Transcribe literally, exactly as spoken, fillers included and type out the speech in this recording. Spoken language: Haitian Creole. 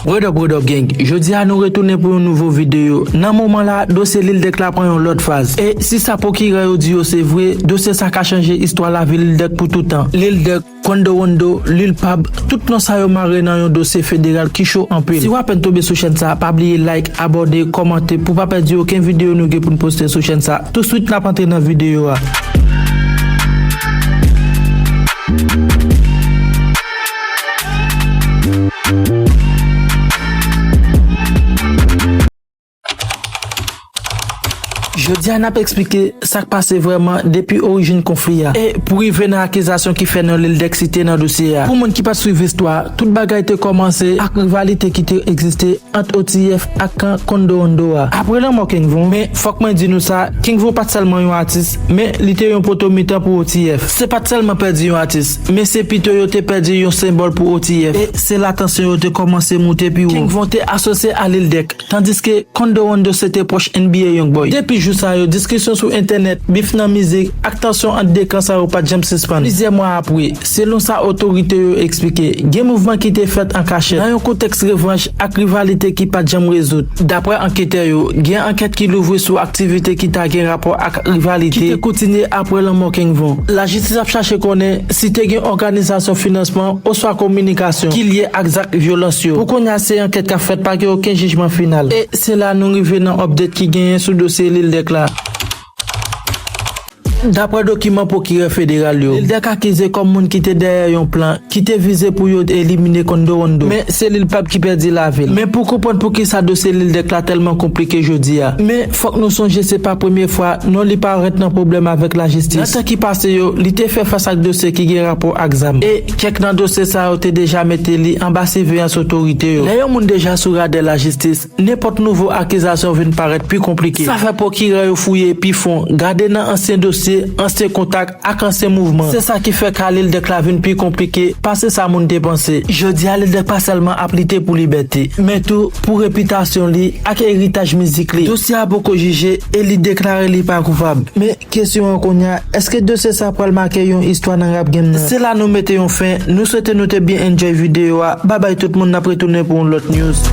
What up, what up, gang? Jodi a nou retounen pou yon nouvo videyo. Nan moman la, dosye Lil Durk la pran yon lòt faz. E si sa pwokirè yo di yo se vre, dosye sa ka chanje istwa lavi Lil Durk pou toutan. Lil Durk, Quando Rondo, Lil Pab, tout non sa yo mare nan yon dosye federal ki cho anpil. Si w apèn tonbe sou chèn sa, pa bliye like, abòne, kòmante pou pa pèdi okenn videyo nou gen pou n poste sou chèn sa. Touswit n ap antre nan videyo a. Jodi a n ap eksplike sa k pase vrèman depi orijin konfli a e pou rive nan akizasyon ki fè non Lil Durk site nan dosye a. Pou moun ki pa t swiv istwa, tout bagay te kòmanse ak rivalite ki te egziste ant O T F ak kan Quando Rondo a. Apre lanmò King Von, men fòk mwen di nou sa, King Von pa t sèlman yon atis, men li te yon poto mitan pou O T F. Se pa t sèlman pèdi yon atis, men se pito yo te pèdi yon senbòl pou O T F. E se la tansyon yo te kòmanse moute pi wo. King Von te asosye a Lil Durk, tandiske Quando Rondo se te pwòch N B A Youngboy. Depi jou sa yo, diskisyon sou entènèt, bif nan mizik, ak tansyon ant de kan sa yo pa t janm sispann. Plizyè mwa apre, selon sa otorite yo eksplike, gen mouvman ki te fèt an kachèt, nan yon kontèks revanch ak rivalite ki pa t janm rezoud. Daprè anketè yo, gen ankèt ki louvri sou aktivite ki ta gen rapò ak rivalite ki te kontinye apre lanmò King Von. Lajistis ap chache konnen si te gen òganizasyon, finansman oswa kominikasyon ki lye ak zak vyolans yo. Pou kounye a, se ankèt k ap fèt, pa gen okenn jijman final. E se la nou rive nan update ki genyen sou dosye Lil Durk la. Daprè dokiman pwokirè federal yo, Lil Durk akize kòm moun ki te dèyè yon plan ki te vize pou yo elimine Quando Rondo. Men se Lil Pab ki pèdi lavi l. Men pou konprann poukisa dosye Lil Durk la tèlman konplike jodi a, men fòk nou sonje se pa premye fwa non li parèt nan pwoblèm avèk lajistis. Nan tan ki pase yo, li te fè fas ak dosye ki gen rapò ak zam. E kèk nan dosye sa yo te deja mete li anba siveyans otorite yo. Lè yon moun deja sou radè lajistis, nenpòt nouvo akizasyon vin parèt pi konplike. Sa fè pwokirè yo fouye pi fon, gade nan ansyen dosye, ansyen kontak ak ansyen mouvman. Se sa ki fè ka Lil Durk la vin pi konplike pase sa moun te panse. Jodi a, Lil Durk pa sèlman ap lite pou libète, men tou pou repitasyon li ak eritaj mizik li. Dosye a poko jije e li deklare li pa koupab. Men kesyon an kounye a, èske dosye sa pral make yon istwa nan rap game nan? Se la nou mete yon fen. Nou swete nou te byen enjoy videyo a. Babay tout moun, n ap retounen pou yon lòt news.